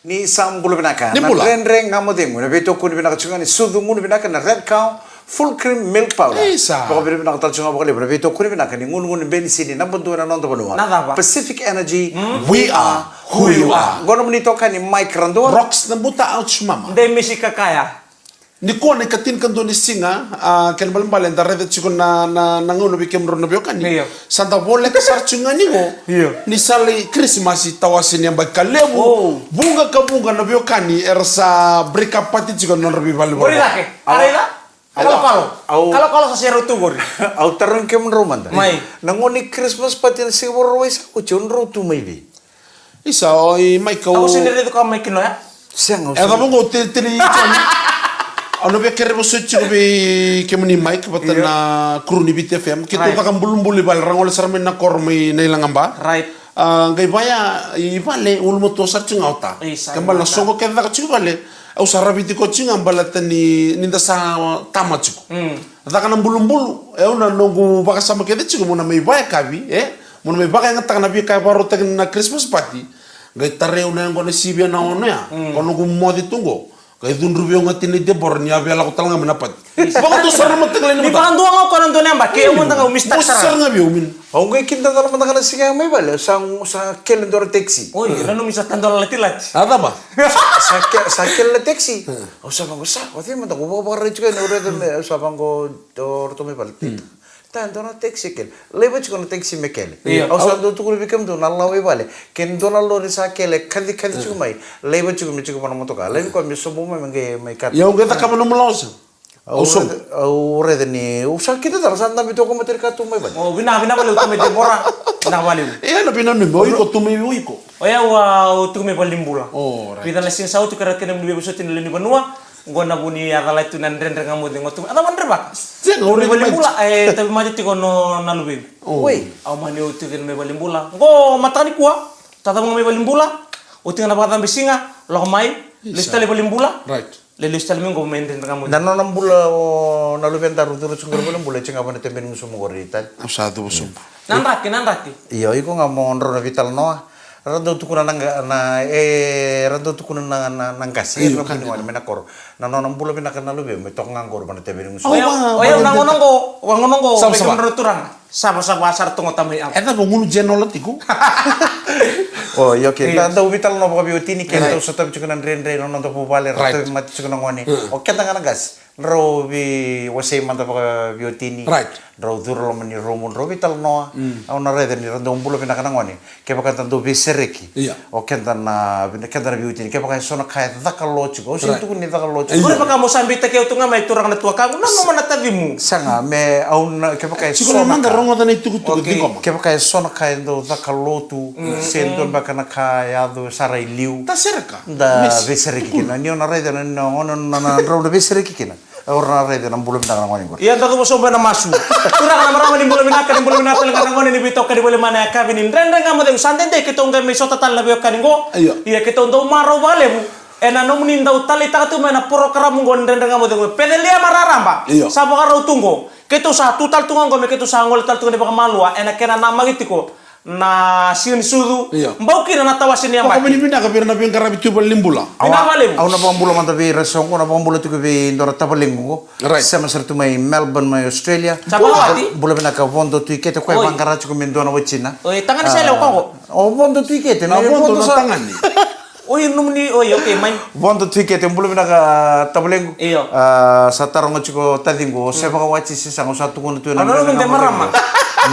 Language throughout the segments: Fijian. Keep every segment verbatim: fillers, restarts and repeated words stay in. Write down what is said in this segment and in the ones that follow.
Ni sa bula vinaka. Ni na bula. Dredre Ga Mo Cegu, na veitokoni vinaka tiko ga ni sucu gunu vinaka na Red Cow Full Cream Milk Powder. Isa. Vakavinavinaka tale tiko ga vakalevu na veitokoni vinaka ni gunugunu benisini naba dua ena noda vanua. Na cava? Pacific Energy. Mm. We are who you are. Qo nomuni itokani Mike Radua. Rocks na buta, ouch mama. Demisi Kakaya. Nikua na ikatinikadua ni siga, a, kena ibalebale eda raica tiko na, na, na gauna vei kemudrau na veiwekani. Io. Sa da voleka sara tiko ga ni qo. Io. Ni sa lai Kirisimasi, tawase ni yabaki ka levu. Oh. Vuqa ka vuqa na veiwekani era sa break up party tiko na nodra veivalenivolavola. Qori cake. A raica? Au, kalokalo. Au, kalokalo sa serau tu qori. Au tarogi kemudrau mada. Mai. Na gauna ni Christmas party na siga Vakarauwai sa oti, o drau tu mai vei? Isa, o i Mike, au se ni raica ko Mike Noya. Sega, au sega. E cava qo, te, te ni. Au na via kere vosoti tiko vei kemuni Mike vata na kuru ni Viti F M. Keitou caka bulubulu i vale, ra gole sara mai na koro mai na Ilagaba. Right. A, qai vaya i vale, ulumatua sara tiko ga o Ta. Isa, ka bale na soqo kece caka tiko i vale. Au sa raviti koya tiko ga baleta ni, ni da sa tama tiko. Mm. Caka na bulubulu, e au na noqu vakasama kece tiko mo na mai vaya kavi, e? Mo na mai vakayagataka na veika e vakarautaki na Christmas party. Qai tarai au na yaqona sivia na ono ya. Mm. Ko noqu moce tu qo. Qai cudruvi au ga tinai Debora ni a via lako tale ga mai na party. Isa. Vakadua sara na mataqali ni mataka. Ni vakadua ga o koya na dua na yabaki, e au mada ga au mistake sara. Mo sara ga vei au, min. Au qai kidacala mada ga na siga ya mai vale, sa, sa kele dua na taxi. Oi, nanumi sa tadola latilati. A cava? Sa, sa ke-, sa kele na taxi. Hmm. Au sa vaqo, sa, o cei mada qo, vakavakarau tiko yani, au raica me, au sa vaqo, o ratou mai vale. Hmm. Ta, dua na taxi e kele. Laiva tiko na taxi me kele. Io. Au sa dau tukuna vei kemudou na lawa i vale. Ke dua na lori sa kele, kacikaci tiko mai. Laiva tiko me tiko vua na motoka. Laivi koya me sobu mai, me qai mai kata. Ia, au qai cakava nomu lawa sa. Au raica, au raica ni, au sa kidacala, sa dabe tu o koya matani ka tu mai vale. O, vinaka, vinaka vakalevu, tu mai Debora. Vinaka vakalevu. E, na vinanumi, o iko, tu mai o iko. O yau, a, au tiko mai valenibula. O, right. Vica na siga sa oti, kerea tiko na nomuni veivosoti na lewe ni vanua. Qo na vu ni a calai tu na Dredre Ga Mo Cegu, qo tu mai. A cava Dredre Vaka? Sega, au raica mai. Valenibula, e, tauvimate tiko na luvei. O. Oi. Au mani au tiko mai valenibula. Qo mataka nikua, tacava ga mai valenibula. Oti ga na vakacabe siga, lako mai. Isa. Lesu tale valenibula. Right. Le lesu tale mai qo mai Dredre Ga Mo Cegu. Na nona bula o na luvedaru curu tiko qori valenibula, e tiko ga vua na tebe ni gusumu qori tale. Au sa cuva sobu. Na draki, na draki. Io, iko ga mo drau na veitalanoa. Ra dau tukuna na qa-, na, e, ra dau tukuna na, na, na qase. Io, e, ra ka buni dina. Gone mai na koro. Na nona bula vinaka na luvei, me toka ga qori vua na tebe ni gusumu. O yau, o yau na gauna qo, gauna qo, sava, sava. Kemudrau na turaga. Savasava sara tu ga o tamai au. E cava, gunu jenola tiko? O, io, okay. Io. Da, dau veitalanoa vakaveiwatini, ke dau sotavi tiko na dredre, na noda vuvale, ra tauvimate tiko na gone. Mm. O keda ga na qase, drau veiwasei mada vakaveiwatini. Right. Drau curu loma ni rumu, drau veitalanoa. Mm. Au na raica ni ra dau bula vinaka na gone. Kevaka da dau veisereki. Ia. O keda na, keda na veiwatini, kevaka e so na ka e caka lo tiko. Au sega ni tukuna ni caka lo tiko. Ia. Kevaka mo sa beitaki au tu ga mai, turaga na tuakaqu, nanuma na tacimu. Sega, me au na, kevaka e so na ka. Tiko na mada, rogoca na itukutuku, ciqoma. Kevaka e so na ka e dau caka lo tu, se dua beka na ka e yaco sara i liu. Da sereka. Da veisereki kina. Ni o na raica na, na, na, na, na, drau na veisereki kina. Au na raica na bula vinaka na gone qori. Ia, da cuva sobu ena masu. Turaga, na marama, ni bula vinaka, ni bula vinaka tale ga na gone, ni veitokani voli mai na yakavi ni Dredre Ga Mo Cegu. Sa dede keitou qai mai sota tale na veiwekani qo. Io. Ia, keitou dau marau vakalevu ena nomuni dau taleitaka tu mai na porokaramu qo ni Dredre Ga Mo Cegu. Pecelia ma raraba. Io. Sa vakarau tu qo. Keitou sa tu tale tu ga qo me keitou sa gole tale tu ga ni vakamalua ena kena namaki tiko na siga ni sucu. Io. Bau kina na tawase ni yabaki. Vakavinavinaka vei ira na veiqaravi tu i valenibula. Vinaka vakalevu. Au na vakabula mada vei ira eso qo, na vakabula tiko vei dua na tavalequ qo. Right. Sema sara tu mai Melbourne, mai Australia. Sa vakawati? Bula vinaka Vodo Tuikete, koya e vaqara tiko me dua na watina. Oi, tagane sele o koya qo. O Vodo Tuikete, na Vodo sa tagane. Oi, nomuni, oi, okay, mai. Vodo Tuikete, bula vinaka tavalequ. Io. A, sa taroga tiko taciqu, o se vakawati se saga, au sa tukuna tu ena.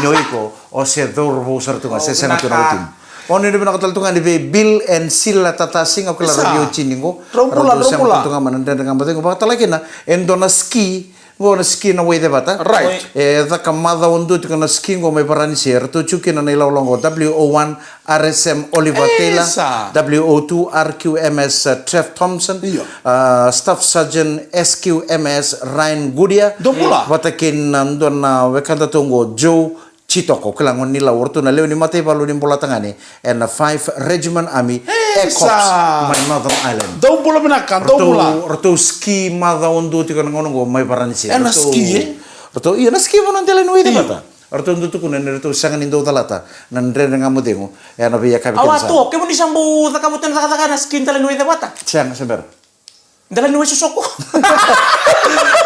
Ni o iko, o se cauravou sara tu ga, se sega tu na watimu. O ni vinaka tale tu ga ni vei Bill and Sila Tatasiga, o kila ra veiwatini qo. Drau bula, drau bula. Sema tu ga mai na Dredre Ga Mo Cegu, vakatale kina, e dua na ski, qo na ski na Waicevata. Right. E caka macawa dua tiko na ski qo mai Varanise. Ratou tiko kina na ilawalawa qo, W O one R S M Oliver Taylor, W O two R Q M S, uh, Trev Thompson, io, uh, Staff Sergeant S Q M S Ryan Goodyear. Dou bula. Vata kei na dua na wekada tu qo, Joe Chitoko, kila gone ni Lau, o ratou na lewe ni mataivalu ni Bolatagane ena Five Regiment Army Air Corps mai Northern Ireland. Dou bula vinaka, dou bula. Ratou ski macawa dua tiko na gauna qo mai Varanise. Ena ski, e? Ratou, io, na ski vanua dela ni Waicevata. Ratou dau tukuna ni ratou sega ni dau calata na Dredre Ga Mo Cegu ena veiyakavi kece sara. Au a tu, kemuni sa bau cakava tu na cakacaka na skin Dela ni Wai Cevata? Sega, se bera. Dela ni Wai Sosoko.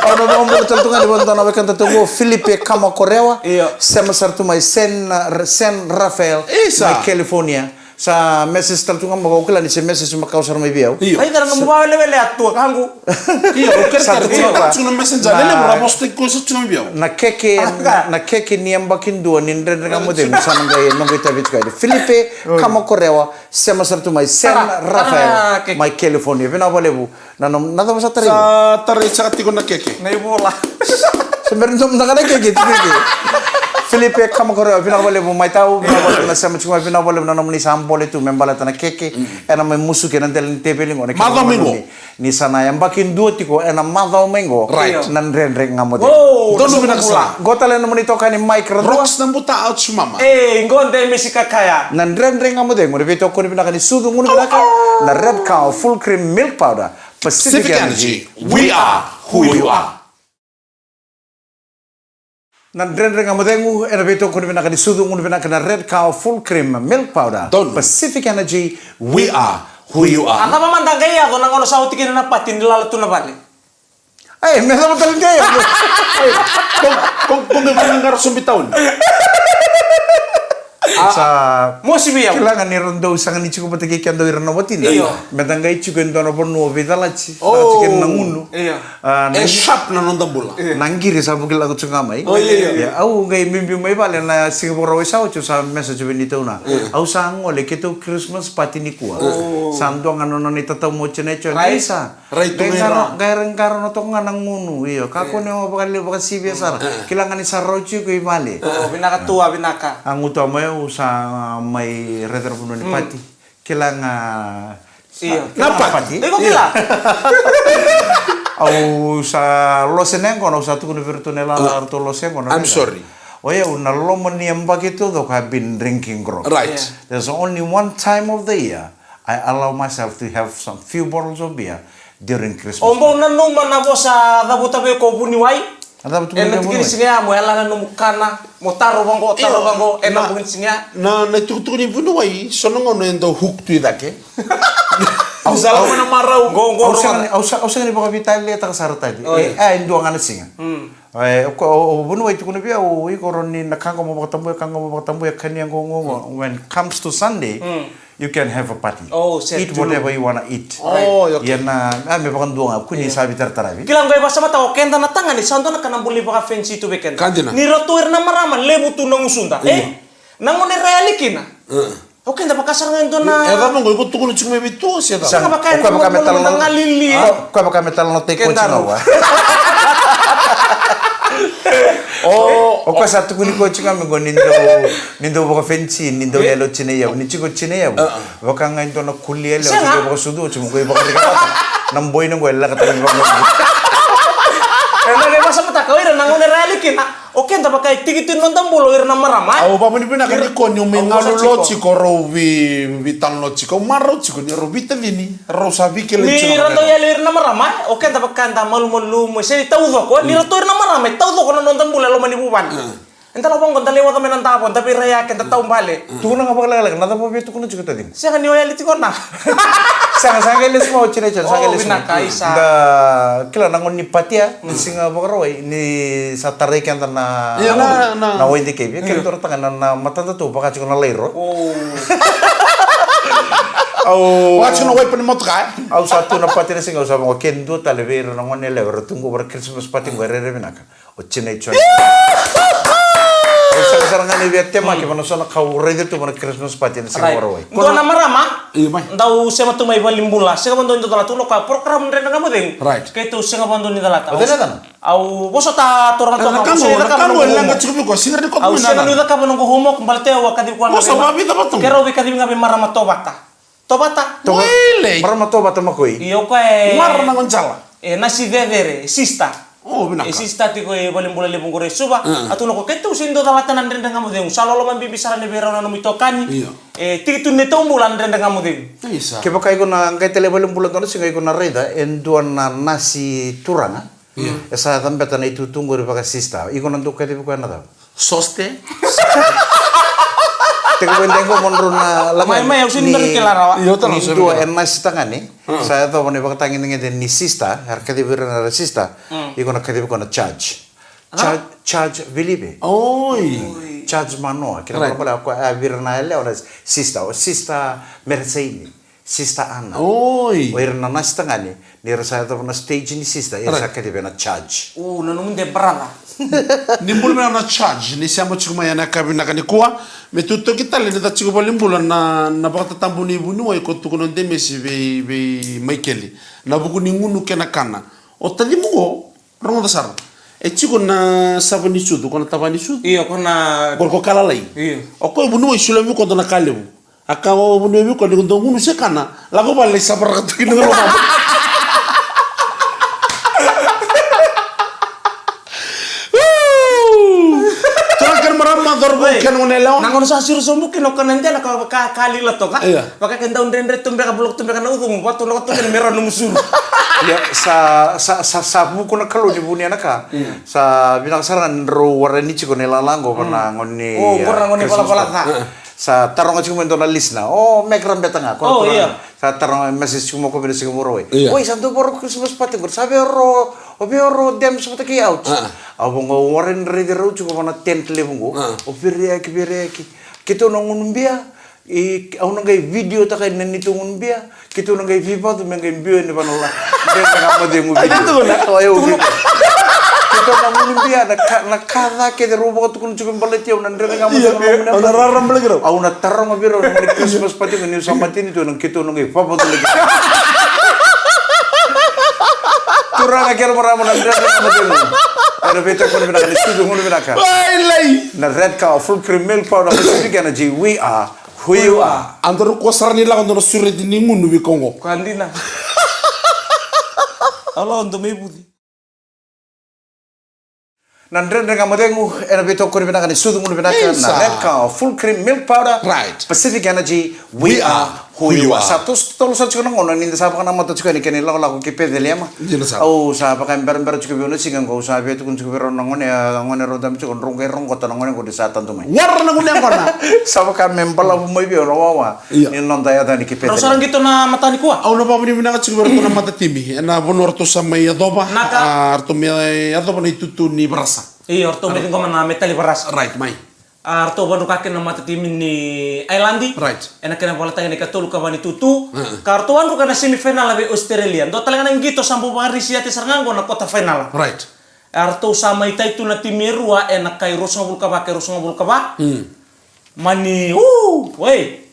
Au na vakabula tale tu ga ni vakadua na wekada tu qo, Filipe Kamakorewa. Io. Sema sara tu mai San, San Rafael, isa, mai California. Sa message tale tu ga mai, au kila ni se message makawa sara mai vei au. Io. Ai, dara nomu vawelewele a tu a kaqu. Io, au kerekere tu ga, tu na message, lele, ra vosa tiko sa tu ga mai vei au. Na keke, na keke ni yabaki dua ni Dredre Ga Mo Cegu, sa na qai, na qai tavi tiko yani. Filipe Kamakorewa, sema sara tu mai San Rafael, mai California. Vinaka vakalevu. Na nom-, na cava sa tarai? Sa tarai saka tiko na keke. Na ivola. Se bera ni dua na ka na keke, tiko keke. Filipe Kamakorewa, vinaka vakalevu mai tau, vinaka vakalevu na sema tiko mai, vinaka vakalevu na nomuni sa bole tu me baleta na keke. Mm. Ena mai musuki ena dela ni teveli qo, na keke. Macawa mai qo. Ni sa na yabaki dua tiko ena macawa mai qo. Right. Na Dredre Ga Mo Cegu. Donu vinaka sara. Qo tale na nomuni tokani Mike Radua. Rocks na buta out sumama. E, qo de mesi kakaya. Na Dredre Ga Mo Cegu, na veitokoni vinaka ni sucu gunu vinaka, na Red Cow Full Cream Milk Powder. Pacific Energy, we are who you are. Na Dredre Ga Mo Cegu, ena veitokoni vinaka ni sucu gunu vinaka, na Red Cow Full Cream Milk Powder. Donu. Pacific Energy, we are who you are. A cava mada qai yaco na gauna sa oti kina na pati ni lala tu na vale? Ai, me cava tale qai yaco? Ai, ko, ko, ko qai vale na qara sobi tauni. A, sa mosi vei au. Kila ga ni ra dau sega ni tiko vata kei kedatou ira na watina. Io. Meda qai tiko e dua na vanua veicalati. Oh. Sa tiko na gunu. Io. A, na, e sharp na noda bula. Io. Na qiri sa vukilako tiko ga mai. Oh, io, io. Ia, au qai biubiu mai vale na siga Vakarauwai sa oti, au sa message vei neitou na. Io. Au sa gole keitou Christmas party nikua. Oh. Sa dua ga na nona itatau mo tina e tio. Right. Isa. Rai tu qai mai qara, ra. Qai ra qara na toka ga na gunu, io. Kakua ni o vakalevu vakasivia sara. Eh. Kila ga ni sa rauti iko i vale. Oh, vinaka tu a, vinaka. A gutu a mai au sa mai raica na vanua ni pati. Kila ga sa, io. Kila ga na pati. Iko kila. Au sa lose na yaqona, au sa tukuna vei iratou na ilala, ratou lose yaqona. I'm sorry. O yau na loma ni yabaki taucoko I've been drinking grog. Right. Yeah. There's only one time of the year I allow myself to have some few bottles of beer during Christmas. O bau nanuma na vosa cavuta vei iko o vuniwai? A cavuta vei iko o vuniwai? Ena tiki ni siga ya mo yala na nomu kana, mo taro vaqo, taro vaqo, ena bogi ni siga ya. Na, na itukutuku ni vuniwai, so na gauna e dau hook tu i cake. Au sa lako mai na marau. Qo, qo, au sega ni, au sa, au sega ni vakavitaliataka sara tale. Oi. E, e dua ga na siga. Mm. E, o, o, o vuniwai tukuna vei au, iko rawa ni na ka qo mo vakatabuya, ka qo mo vakatabuya, kania qo, qo, qo. When it comes to Sunday, you can have a party. Oh, set. Eat whatever you wanna eat. Oh, okay. Ia na, a, me vakadua ga, kua ni sa veitarataravi. Kila qo e vakasamataka o keda na tagane, sa dua na ka na buli vakafenisi tu vei keda. Ka dina. Ni ratou ira na marama, levu tu na gusuda. Io. E? Na gone ra yali kina. O keda vaka sara ga e dua na. E cava qo iko tukuna tiko mai vei tua se cava? Sega, vaka e dua na galili. O koya vaka me talanoataki koya tiko ga. O, o koya sa tukuni koya tiko ga me qo ni dau, ni dau vakafenisi, ni dau yalo tina i yavu, ni tiko tina i yavu. Vaka ga e dua na kuli yalewa, ni dau vakasucu oti mo qo i vakarika vata. Na boina qo e lako tale mai vaka. E na qai vasamataka o ira na gone ra yali kina. O keda vaka e tiki tu na noda bula o ira na marama, e? Au vakavinavinaka ni ko ni au mai galu lo tiko, rau vei, veitalanoa tiko. Au marau tiko ni rau veitacini, rau sa veikilai tiko. Ni ra dau yali o ira na marama, e? O keda vaka da malumalumu, e sega ni taucoko, e? Ni ratou ira na marama, e taucoko na noda bula e loma ni vuvale. Eda lako vaqo, da lai oca mai na davo, da veirai yake, da taubale. Tukuna ga vakalekaleka, na cava o via tukuna tiko taciqu? Sega ni o yali tiko na. Sega, sa qai lesu mai o Tina Tina, sa qai lesu mai. Vinaka, isa. Da kila na gauna ni patia, ni siga Vakarauwai, ni sa tarai keda na, na wai dikevi. Keda dua na tagane na, na matada tu vaka tiko na lairo. Au vaka tiko na waipa ni motoka, e? Au sa tu na pati na siga, au sa vaqo, ke dua tale vei ira na gone yalewa era tu qo vei ira na Christmas party qo, e rairai vinaka. O Tina Tina. Au sega sara ga ni via temaki vei na so na ka au raica tu vei na Christmas party ena siga Vakarauwai. Dua na marama. Io, mai. Dau sema tu mai valenibula. Sega vakadua ni dau calata, tukuna o koya program Dredre Ga Mo Cegu. Right. Keitou sega vakadua ni calata. O cei na yacana? Au vosota turaga toka. Na ka qo, na ka qo e leqa tiko vei koya, sega ni koto mai na yacana. Au sega ni cakava noqu homework, baleta au a kacivi koya ga vei marama. Keirau veikacivi ga vei marama Tovata. Tovata. Tovata. Marama Tovata Makoi. Io, o koya e mara na gone jala. E nasi cecere, e sister. O, vinaka. E sister tiko e valenibula levu qori e Suva. A tukuna o koya, keitou sega ni dau calata na Dredre Ga Mo Cegu. Sa loloma bibi sara ni vei rau na nomu itokani. Io. E tiki tu ni neitou bula na Dredre Ga Mo Cegu. Isa. Kevaka iko na qai tale valenibula dua na siga, iko na raica e dua na nasi turaga. Io. E sa cabeta na itutu qori vaka sister. Iko na dau kacivi koya na cava? Soste. Tekivu e dua qo mo drau na lako. Mai, mai, au sega ni bera ni kila rawa. Io, tara, ni dua e nasi tagane. Sa yacova na ivakatagedegede ni sister, era kacivi ira na sister. Iko na kacivi koya na charge. Charge, charge Vilive. Oi. Charge Manoa. Kina balabala ko a vira na yalewa na sister, o sister Meresaini. Sister Ana. Oi. O ira na nasi tagane, ni ra sa yacova na stage ni sister, ira sa kacivi na charge. O, na nomu de brother. Ni bula vinaka na charge, ni sema tiko mai ena yakavi vinaka nikua. Me tu toki tale ni da tiko valenibula na, na vakatatabu ni vuniwai ko tukuna o Demesi vei, vei Maikeli. Na vuku ni gunu kei na kana. O tacimu qo, rogoca sara. E tiko na sava ni sucu, ko na tava ni sucu. Io, ko na. Ko, ko ka lalai. Io. O koya vuniwai solia vei koya dua na ka levu. A ka o vuniwai vei koya ni ko dau gunu se kana, lako vale lai savaraka tu kina na lomana. Turaga kei na marama, cauravou kei na goneyalewa. Na gauna sa siro sobu kina o kana dela ka, ka, ka lila toka. Io. Vaka ke dau dredre tu beka, bula tu beka na ucugu, vatu lako tu kina me rawa nomu suru. Io, sa, sa, sa, sa vuku na Kalou ni vunia na ka. Io. Sa vinaka sara ga ni drau warani tiko na ilala qo vua na gone. O, qo na gone valavala ca. Sa taroga tiko mai dua na listener. O, Mac Rabeta ga. Ko na turaga. Sa taroga message tiko mai ko vei na siga Vakarauwai. Oi, sa dau vakarau Christmas party qori. Sa vei ro, o vei ro Dems vata kei Ouch. Au vaqo warani raici rau tiko vua na tent levu qo. O veireyaki, veireyaki. Keitou na gunu bia. I, au na qai video taka na neitou gunu bia. Keitou na qai veivacu me qai biu yani vua na la. Dredre Ga Mo Cegu video. Keitou na gunu bia, na ka, na ka ca kece rau vakatukuna tiko me baleti au na Dredre Ga Mo Cegu. Au na rarama baleti rau. Au na taroga vei rau na Christmas party qo niu sa mateni tu, na keitou na qai vavacu laki. Turaga kei na marama, na Dredre Ga Mo Cegu. Ena veitokoni vinaka, ni sucu gunu vinaka. Lai, lai. Na red car, full cream milk powder, Pacific Energy, we are who you are. A dou rokova sara ni lako dua na sureti ni gunu vei koya qo. Koya dina. Alo, dou mai vuci. Na Dredre Ga Mo Cegu, ena veitokoni vinaka ni sucu gunu vinaka, na red car, full cream milk powder, Pacific Energy, we are who you are. Sa totolo sara tiko na gauna ni da sa vakanamata tiko yani kei na ilakolako ki Peceliema. Au sa vakaberabera tiko vei au na siga qo, au sa via tukuna tiko vei rau na gone, a gone rau dabe tiko, drau qai roqota na gone qo ni sa tadu mai. Wara na gone yaqona. Sa vaka me balavu mai vei au na wawa ni noda yaco yani ki Peceliema. Rau sa ra qito na mataka nikua. Au na vakavinavinaka tiko vei ratou na matatimi ena vanua ratou sa mai yacova. A ratou mai yacova na itutu ni varasa. Io, ratou mai ciqoma na metali varasa. Right, mai. A ratou vakadruka kina na matatimi ni Ailadi. Right. Ena kena valataki na ikatolu ka va ni tutu. Ka ratou vakadruka na semifinal vei Australia. Dua tale ga na qito sa bau vakarisi yati sara ga qo na quarter final. Right. A ratou sa mai tai tu na timi e rua ena kai ruasagavulu ka va, kai ruasagavulu ka va. Mani, u, oi.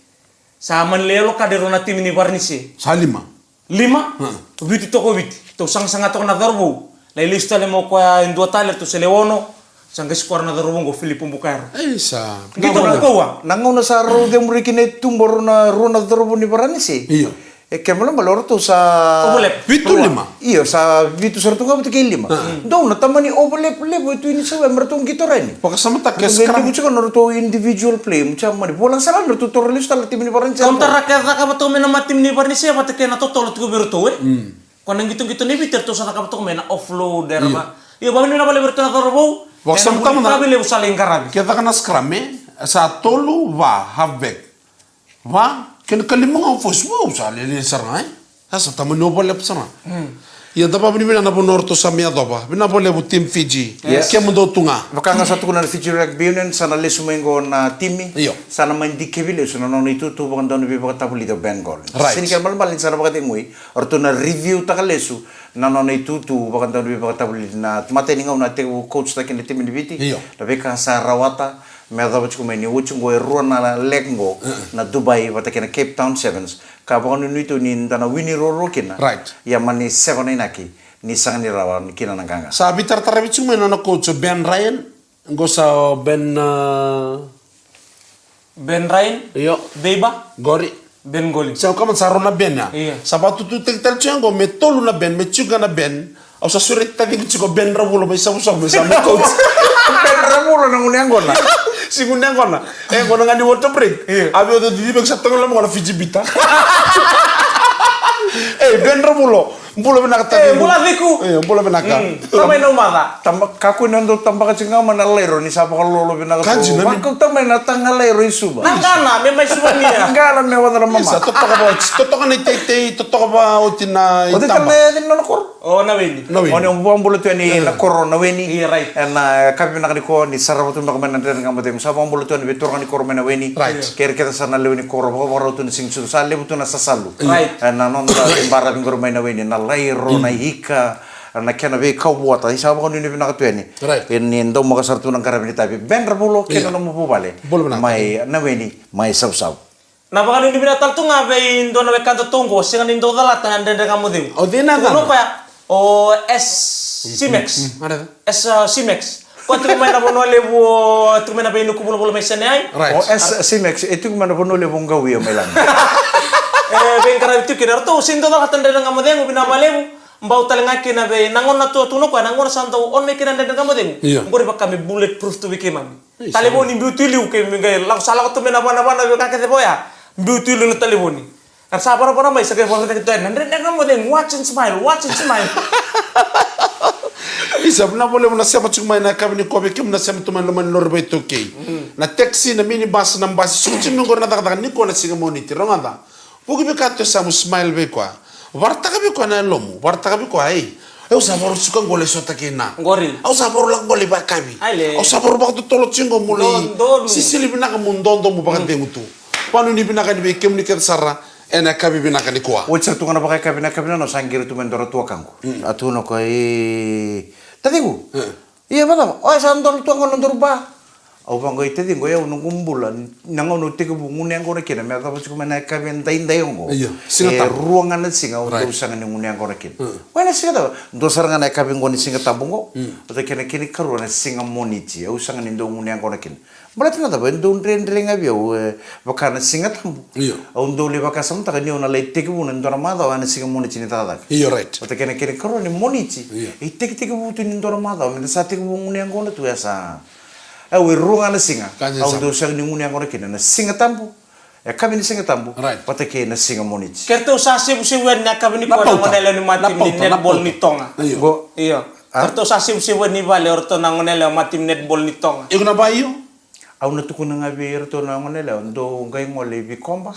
Sa mani lai yellow card e rua na timi ni Varanise. Sa lima. Lima, Viti toka o Viti. Tou sagasaga toka na cauravou. Lai lesu tale mai o koya e dua tale, ratou se lewe ono. Sa qai sikora na cauravou qo Filipo Bukaero. Ei, sa. Qito na kaua. Na gauna sa rau cemuri kina e tuba rau na rua na cauravou ni Varanise. Io. E kena ibalebale o ratou sa overlap. Vitu lima. Io, sa vitu sara tu ga vata kei lima. Dou na tamani overlap levu e tu ini sau me ratou qito rawa ni. Vakasamataka e scrum. Levu tiko na ratou individual play, mucha mani vola sara na ratou toro lesu tale na timi ni Varanise. Kauntara ke cakava toka mai na matatimi ni Varanise vata kei na totolo tiko vei ratou, e? Ko na qitoqito ni Viti ratou sa cakava toka mai na offload, era va. Io, vakanuinui na vale vei ratou na cauravou. Vakasamataka mada. Ena vuli kavi levu sa lai qaravi. Ke caka na scrum, e? Sa tolu, va, halfback. Va, kena kalima ga o Fosi, wow, sa lele sara ga, e? Sa, sa tamani overlap sara ga. Ia da vakavinavinaka na vanua ratou sa mai yacova. Vinaka vakalevu team Fiji. Yes. Kemudou tu ga. Vaka ga sa tukuna na Fiji Rugby Union, sa na lesu mai qo na timi. Io. Sa na mai dikevi lesu na nona itutu vakadonui veivakatavulici o Ben Collins. Right. Sega ni kena ibalebale ni sa na vakacegui. O ratou na review taka lesu na nona itutu vakadonui veivakatavulici. Na matai ni gauna a tekivu coach taki na timi ni Viti. Io. Na veika sa rawata. Me yacova tiko mai ni oti qo e rua na leg qo, na Dubai vata kei na Cape Town Sevens. Ka vakanuinui tu ni da na wini ruarua kina. Right. Ia mani sega na inaki ni sega ni rawa kina na qaqa. Sa veitarataravi tiko mai na nona coach o Ben Ryan. Qo sa o Ben, a, Ben Ryan. Io. Beiba. Qori. Ben Goli. Sa kama sa rua na Ben ya. Io. Sa vakatututaki tale tiko ya qo me tolu na Ben, me tiko ga na Ben. Au sa sureti taciqu tiko Ben Ravulo mai Savusavu me sa mai coach. Ben Ravulo na gunu yaqona. Si gunu yaqona. E, qo na ga ni water break. Io. A vei o Cici vei sa toga loma qo na Fiji Bitter. E, Ben Ravulo. Bula vinaka, e, Taciqu. Bula Ciqu. E, bula vinaka. Mm. Tamai na umaca. Taba, kakua ni o dau tabaka tiko ga mai na lairo ni sa vakalolo vinaka tu. Kaji na mi. Vakau tamai na taga lairo i Suva. Na qana, me mai Suva nia. Qana me waca na mama. Isa, totoka vakaoti, totoka na iteitei, totoka vakaoti na itaba. O cei tale na yaca ni nona koro? O Naweni. Naweni. O ni vakabula tu yani na koro Naweni. Ia, right. Ena, e, yakavi vinaka nikua ni sarava tu beka mai na Dredre Ga Mo Cegu. Sa vakabula tu yani vei turaga ni koro mai Naweni. Right. Kei ira kece sara na lewe ni koro, vakavakarau tu na siga ni sucu. Sa levu tu na sasalu. Right. Ena noda baravi qori mai Naweni, na lairo, na ika, na kena veikau vata. Isa vakanuinui vinaka tu yani. Right. E ni daumaka sara tu na qaravi ni tavi. Ben Ravulo kei na nomu vuvale. Bula vinaka. Mai Naweni, mai Savusavu. Na vakanuinui vinaka tale tu ga vei dua na wekadatou qo, sega ni dau calata na Dredre Ga Mo Cegu. O cei na yacana? O koya, o S Simex. Mm, mm, mm. S, uh, Simex. Koya tiko mai na Vanua Levu, o, tiko mai na veinuku vulavula mai Seneai. Right. O S Simex, e tiko mai na Vanua Levu o Qauia mai Lami. E, veiqaravi tiko kina, ratou sega ni dau calata na Dredre Ga Mo Cegu, vinaka vakalevu. Bau tale ga kina vei na gauna tu, tu na koya, na gauna sa dau on mai kina na Dredre Ga Mo Cegu. Io. Qori vaka me bulletproof tu vei keimami. Isa. Talevoni biu tu i liu, keimami qai lako, sa lako tu mai na vanavana, vei ka kece vaya. Biu tu i liu na talevoni. Ka sa varavara mai, sa qai vakaraica tu, na Dredre Ga Mo Cegu, watch and smile, watch and smile. Isa, vinaka vakalevu na sema tiko mai na yakavi nikua vei kemuni na sema tu mai loma ni lori vakaitaukei. Mm. Na taxi, na minibus, na basi, suka tiko mai qori na cakacaka nikua na siga Moniti, rogoca. Vuki vei koya tu e yasamu, smile vei koya. Vakaraitaka vei koya na yalomu, vakaraitaka vei koya, ei. Au sa vakarau suka qo lai sota kei Na. Qori. Au sa vakarau lako qo lai vakayakavi. Ai le. Au sa vakarau vakatotolo tiko qo mo lai. Dodonu. Sisili vinaka mo dodomo vakacegu tu. Vakanuinui vinaka yani vei kemuni kece sara ena yakavi vinaka nikua. Oti sara tu ga na vakayakavi, na yakavi na, na sa qiri tu mai dua na tuakaqu. Mm. A tukuna o koya, e, Taciqu. Mm. Ia, vacava? O, e sa dola tu qo na nodaru ba. Au vaqo, i Taciqu, o yau noqu bula, na gauna au tekivu gunu yaqona kina, me yacova tiko mai na yakavi edaidai oqo. Io, Siga Tabu. E rua ga na siga au dau sega ni gunu yaqona kina. Mm. O, na Siga Tabu. Dua sara ga na yakavi qo ni Siga Tabu qo. Mm. Vata kei na kena ikarua na siga Moniti, au sega ni dau gunu yaqona kina. Baleta na cava, e dau dredre ga vei au, e, vaka na Siga Tabu. Io. Au dau lai vakasamataka ni au na lai tekivuna e dua na macawa ena siga Moniti ni cakacaka. Io, right. Vata kei na kena ikarua ni Moniti. Io. E tekitekivu tu ni dua na macawa, me da sa tekivu gunu yaqona tu, e sa. Au, e rua ga na siga. Ka ni au sa dau sega ni gunu yaqona kina, na Siga Tabu. E yakavi ni Siga Tabu. Right. Vata kei na siga Moniti. Keitou sa sevusevu yani na yakavi nikua na gone yalewa ni ma timi ni netball ni Toga. Io. Qo. Io. A? Keitou sa sevusevu yani i vale o ratou na gone yalewa ma timi netball ni Toga. Iko na va io? Au na tukuna ga vei iratou na gone yalewa, dou qai gole i Vikoba.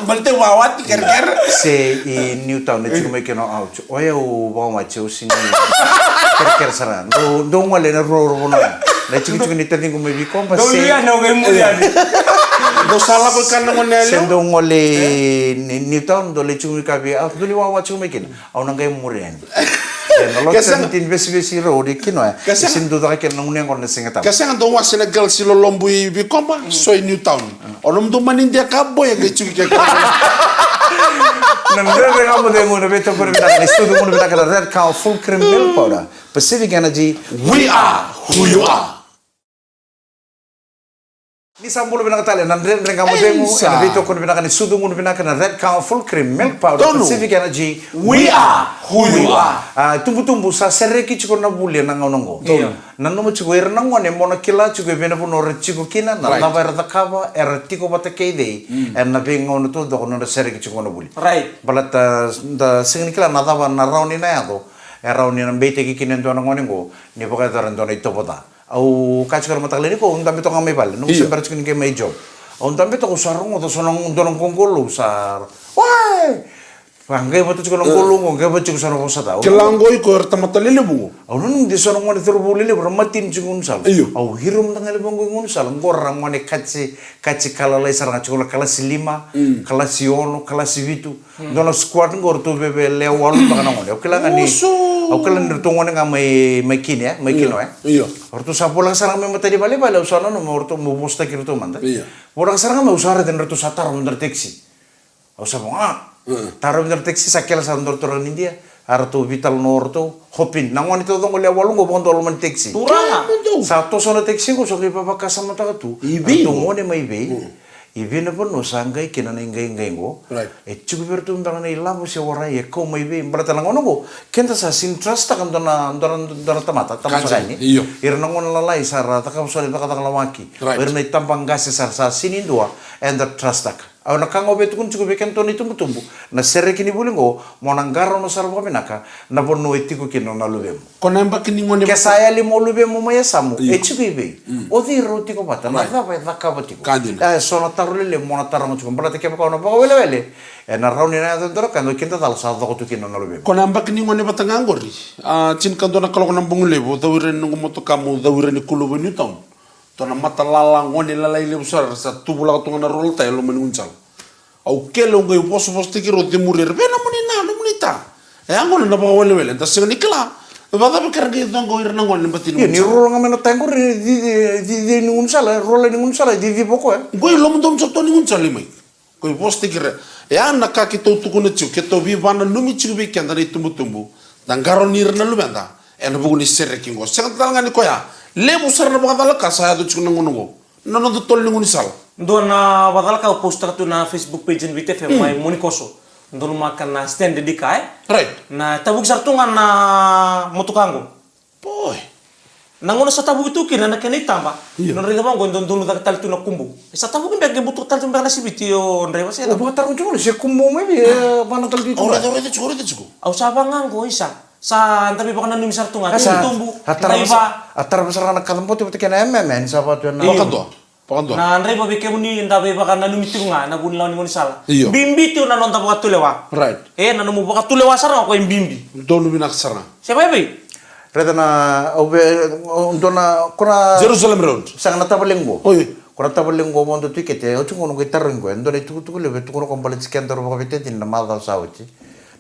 Baleta au vakawati kerekere. Se i Newtown, e tiko mai kina o Ouch. O yau vakawati, au sega ni kerekere sara ga. Dou, dou gole ena ruarua na vanua. Na itikotiko ni taciqu mai Vikoba, se. Dou lia na, au qai muri yani. Dou sa lako i kana na gone yalewa? Se dou gole i Newtown, dou lai tiko mai ka vei Ouch. Dou lai vakawati tiko mai kina. Au na qai muri yani. E, na Lot seventeen vesivesi rau, o ri kina, e. Ka sega. E sega ni dau caka kina na gunu yaqona na Siga Tabu. Ka sega, dou wase na girls i Lolobu i Vikoba, so i Newtown. O nomudou manidia ka boya qai tiko kina. Na Dredre Ga Mo Cegu, na veitokoni vinaka, na sucu gunu vinaka na Red Cow Full Cream Milk Powder. Pacific Energy. We are who you are. Ni sa bula vinaka tale na Dredre Ga Mo Cegu, ena veitokoni vinaka ni sucu gunu vinaka na Red Cow Full Cream Milk Powder, Pacific Energy. We are who you are. A, tubutubu sa sereki tiko na vuli ena gauna oqo. Io. Nanuma tiko ira na gone mo na kila tiko e vei na vanua era tiko kina, na cava era cakava, era tiko vata kei cei, ena veigauna taucoko nodra sereki tiko na vuli. Right. Baleta da sega ni kila na cava na rawa ni na yaco, e rawa ni na beitaki kina e dua na gone oqo, ni vakayacora e dua na itovo ca. Au kaya tiko ena mataka lailai nikua, au dabe toka ga mai vale, noqu se bera tiko ni qai mai job. Au dabe toka, au sa rogoca so na dua na qoqolou sa. Wai! Vaqai vata tiko na qoqolou qo, qai vata tiko so na vosa ca. Kila qo iko era tamata lelevu qo. Au nanuma de so na gone cauravou lelevu ra matini tiko gaunisala. Io. Au hiro mada ga e loma qo i gaunisala, qo ra gone kati, kati ka lalai sara ga tiko na kalasi lima, kalasi ono, kalasi vitu. Dua na squad qo ratou veve lewe walu beka na gone. Au kila ga ni, au kila ni ratou gone ga mai, mai Kine, e, mai Kino, e. Io. Ratou sa voleka sara ga mai matanivalevale, au sa nanuma, ratou, meu vosataki ratou mada. Io. Voleka sara ga mai, au sa raica ni ratou sa tarovi dua na taxi. Au sa vo, a. Tarovi dua na taxi, sa kele sara dua ratou na Idia. A ratou veitalanoa o ratou, hop in. Na gone taucoko lewe walu qo vakadua loma ni taxi. Turaga. Sa toso na taxi qo, sa qai vavakasamataka tu. I vei? Ratou gone mai vei? I vei na vanua sa qai kina na iqaiqai qo? Right. E tiko vei iratou beka na ilavo se warai e kau mai vei? Baleta na gauna qo, keda sa sega ni trust-taka dua na, dua na, dua na tamata, tamata saka yani. Io. Ira na gone lalai sa ra cakava so na cakacaka lawaki. Right. O ira na itabaqase sa, sa sega ni dua eda trust-taka. Au na ka ga au via tukuna tiko vei kedatou na itubutubu, na sereki ni vuli oqo, mo na qarauna sara vakavinaka na vanua e tiko kina na luvemu. Ko na yabaki ni gone. Ke sa yali mo luvemu mai yasamu, io, e tiko i vei? Mm. O cei rau tiko vata? Na, right, cava e cakava tiko? Ka dina. E so na taro lelevu mo na taroga tiko, baleta kevaka o na vakawelewele, e na rawa ni na yaco e dua na ka, e dua kidacala sa coko tu kina na luvemu. Ko na yabaki ni gone vata ga oqori. A, tinikadua na kaloko na bogi levu, au cau ira ni noqu motoka meu cau ira ni kuluva i Newtown. Dua na mata lala, gone lalai levu sara, sa tuvulaka tu ga na roll tyre e loma ni gaunisala. Au kele, au qai vosavosataki ira, au cemuri ira, vei na nomuni na, nomuni ta. E a gona na vakawelewele, da sega ni kila. E vakacava ke ra qai coqa o ira na gone ni bati ni gaunisala. Io, ni roll ga mai na tyre qori, cici, cici ni gaunisala, roll ni gaunisala, cici voko, e. Qo i loma donu sa tu ni gaunisala i mai. Qai vosataki ira. E a na ka keitou tukuna tiko, keitou veivakananumi tiko vei keda na itubutubu. Da qarauni ira na luveda ena vuku ni sereki qo. Sega tale ga ni koya. Levu sara na vakacalaka sa yaco tiko na gauna qo. Na noda tolo ni gaunisala. Dua na vakacalaka au postaka tu na Facebook page ni Viti F M, mm, mai Monikoso. Donumaka na stand dika, e? Right. Na tavuki sara tu ga na motoka qo. Boy. Na gauna sa tavuki tu kina na kena itaba. Io. Na raica vaqo e dodonu cake tale tu na kubu. E sa tavuki beka, e butuka tale tu beka na siviti, o draiva se. O vakataro tu se kubu mai vei, e, vana tale tu. O raica, o raica tiko, o raica tiko. Au sa vaqo, isa. Sa da veivakananumi sara tu ga. Sa, tubu, a tarava draiva. Sa, a tarava sara na kacabote vata kei na M M N, sa vatu ena. Io. Vakadua. Vakadua. Na draiva vei kemuni da veivakananumi tiko ga, na vuni lawa ni gaunisala. Io. Bibi tiko na noda vakatulewa. Right. E, na nomu vakatulewa sara ga ko e bibi. Donu vinaka sara ga. Se vei vei? Raica na, au vei, au dua na, ko na Jerusalem Road. Sega na tavalequ. Oi. Ko na tavalequ vodo tu i kete, au tiko na qai tarogi koya. Dua na itukutuku levu, e tukuna ko baleti kedaru vakaveitacini na macawa sa oti.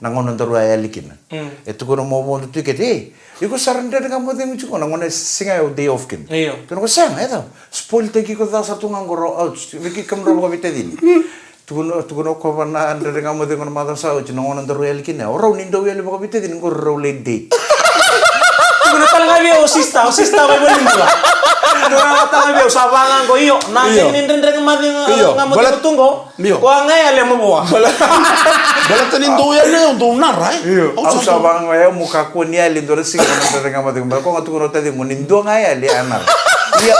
Na gauna daru a yali kina. Mm. E tukuna mo vodo tu i kete, ei, iko sa ra Dredre Ga Mo Cegu tiko na gauna siga ya au day off kina. Io. Tukuna ko sega, e cava? Spoil taki iko ca sa tu ga qo rau, ouch. Vei kemudrau vakaveitacini. Tukuna, tukuna o koya na Dredre Ga Mo Cegu na macawa sa oti, na gauna daru yali kina. O rau ni dau yali vakaveitacini qori rau lai date. Tukuna tale ga vei au o sister, o sister mai Valenibula. Tukuna tale ga vei au sa vaga qo, io. Na, io, cegu ni Dredre Ga Mo Cegu, io, ga mo cegu tu qo. Io. Ko a ga yali e mavoa. Baleta ni dou yali, dou nara, e? Io. Au sa vaga ya, mo kakua ni yali dua na siga na Dredre Ga Mo Cegu. Baleta ko ga tukuna o taciqu ni dua ga yali a nara. Ia.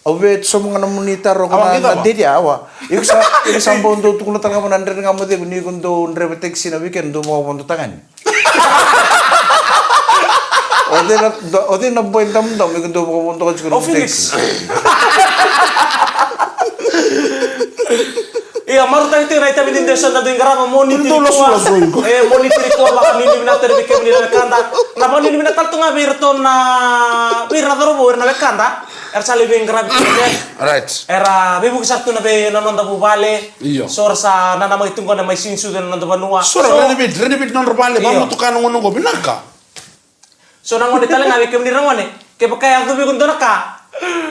Au via sauma ga na nomuni taro ko na, na date ya, awa. Iko sa, iko sa bau dau tukuna tale ga vua na Dredre Ga Mo Cegu ni iko dau draiva taxi na weekend, dau vakavodo tagane. O cei na, o cei na boy damudamu iko dau vakavodoka tiko na taxi? Ia, marautaki tiko na itavi ni dua e so na dui qarava, mo ni tiri kua. E, mo ni tiri kua, vakanuinui vinaka tale vei kemuni na wekada. Na vakanuinui vinaka tale tu ga vei iratou na, vei ira na cauravou, ira na wekada. Era sa lai veiqaravi tu na vei. Right. Era veivuke sara tu na vei na noda vuvale. Io. So ra sa nanamaki tu qo na mai sinisucu ena noda vanua. So ra renovate, renovate nodra vale, io, vamotoka na gauna qo vinaka. So na gone tale ga vei kemuni ra gone, kevaka e yaco vei iko dua na ka,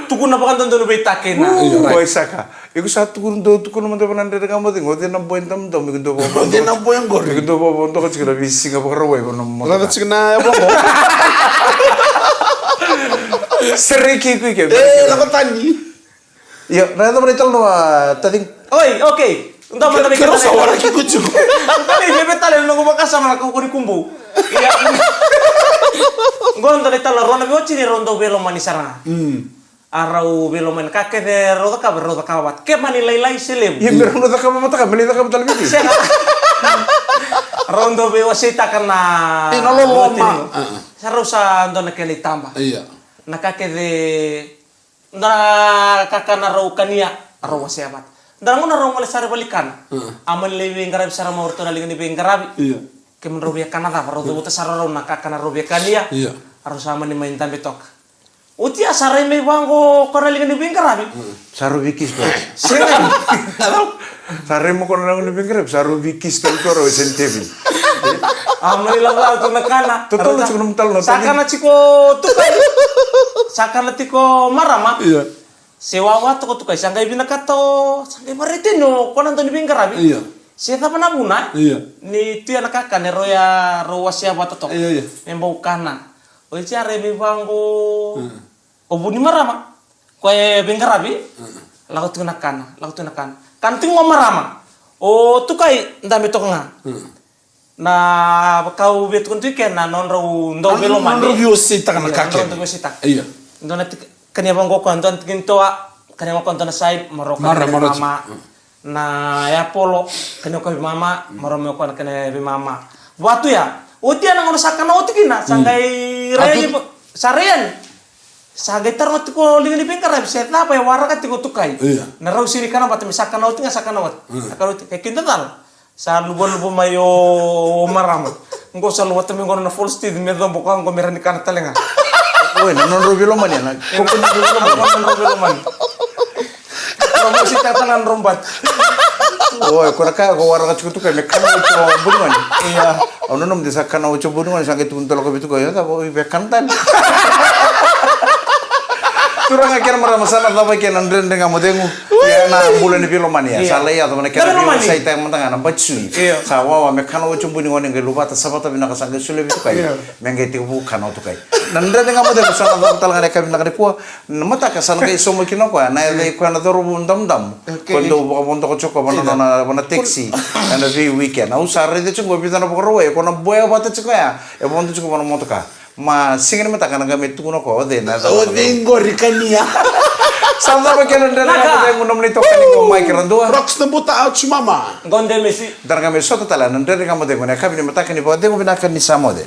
tukuna vakadodonu vei ta kei na. Io, right. Oi saka. Iko sa tukuna, dau tukuna mada vua na Dredre Ga Mo Cegu, o cei na boy damudamu iko dau vakavodoka. O cei na boy qori? Iko dau vakavodoka tiko na veisiga Vakarauwai vua na motoka. Raica tiko na yavaqo. Sereki iko i ke. E, lako tani. Io, na yacova na italanoa, taciqu. Oi, okay. Dua mada vei keda. Keirau sa waraki iko tiko. Dua vei keda tale na noqu vakasama na kaukauwa ni kubu. Ia. Qo dua na italanoa, rua na veiwatini rau dau veilomani sara ga. Mm. A rau veilomani, ka kece rau cakava, rau cakava vata. Ke mani lailai se levu. Ia, me rau na cakava vata ka, me lai cakava tale vei. Sega. Rau dau veiwaseitaka na. E, na loloma. Sa rau sa dua na kena itaba. Ia. Na ka kece, dua na kakana rau kania, rau wasea vata. Dua na gauna rau gole sara i valikana. Mm. A mani lai veiqaravi sara mai o ratou na liga ni veiqaravi. Ia. Kemudrau via kana cava, rau cavuta sara rau na kakana rau via kania. Ia. A rau sa mani mai dabe toka. Oti a sa rai mai vaqo ko na liga ni veiqaravi. Mm. Sa rau veikisi tu. Sega. Sa rai mai ko na liga ni veiqaravi, sa rau veikisi tu rau e Saint David. A mani lako tu na kana. Totolo tiko na matalo na. Sa kana tiko tukai. Sa kana tiko marama. Ia. Se wawa toka tukai, sa qai vinakata o, sa qai vareteni o ko na dau ni veiqaravi. Ia. Se cava na vuna, e? Ia. Ni tu ya na kakana, rau ya, rau wasea vata toka. Ia, ia. Me bau kana. O iti a rai mai vaqo. Mm. O vu ni marama. Ko e veiqaravi. Mm. Lako tiko na kana, lako tiko na kana. Kana tiko o marama. O tukai, dabe toka ga. Mm. Na vaka au via tukuna tu i ke na nodrau dau veilomani. Nodrau veiwaseitaka na ka kece. Ia, nodrau veiwaseitaka. Ia. Dua na tiki, kania vaqo koya, dua na tiki ni toa, kania vaqo koya dua na side, marau ka. Marau, marau. Mama. Mm. Na Apollo, kena veimama, marama o koya na kena veimama. Vatu ya. Oti ya na gauna sa kana oti kina, sa qai rai ni sa rai yani. Sa qai taroga tiko liga ni veiqaravi se cava e waraka tiko Tukai. Io. Na rau sega ni kana vata me sa kana oti ga, sa kana oti. Sa kana oti. Ke kida cala. Sa luvaluva mai o, o marama. Qo sa luvata mai qo na false teeth me cobo ka qo me rawa ni kana tale ga. Oi, na nodrau veilomani, na koko ni nodrau veilomani. Nodrau veilomani. Nodrau mositaka tale na nodrau bati. Oi, ko na ka ko waraka tiko Tukai me kana oti o buni gone. Ia. Au nanuma de sa kana oti o buni gone, sa qai tukuna tale o koya vei Tukai, ia cava, oi, via kana tale. Turaga kei na marama, sa na cava kei na Dredre Ga Mo Cegu. Ia na bula ni veilomani ya. Ia. Sa lai yaco mai na kena veiwasaitaka mada ga na bati sui. Ia. Sa wawa me kana oti o buni gone qai luvata, savata vinaka, sa qai solia vei Tukai. Ia. Me qai tekivu kana o Tukai. Na Dredre Ga Mo Cegu sa na cava tale ga na yakavi vinaka nikua. Na mataka sa na qai sauma kina o koya na yaca i koya na cauravou damudamu. Okei. Koya dau vakavodoka tiko vana, vana taxi ena vei weekend. Au sa raica tiko qo e vica na Vakarauwai, e koya na boya vata tiko ya. E vodo tiko vana motoka. Ma siga ni mataka na qai mai tukuna o koya, o cei na yaca? O cei qori kania? Sa cava kei na Dredre Ga Mo Cegu, nomuni itokani qo mai Keradua. Rocks na buta, ouch mama. Gode mesi. Da na qai mai sota tale na Dredre Ga Mo Cegu ena yakavi ni mataka ni vakacegu vinaka ni sa moce.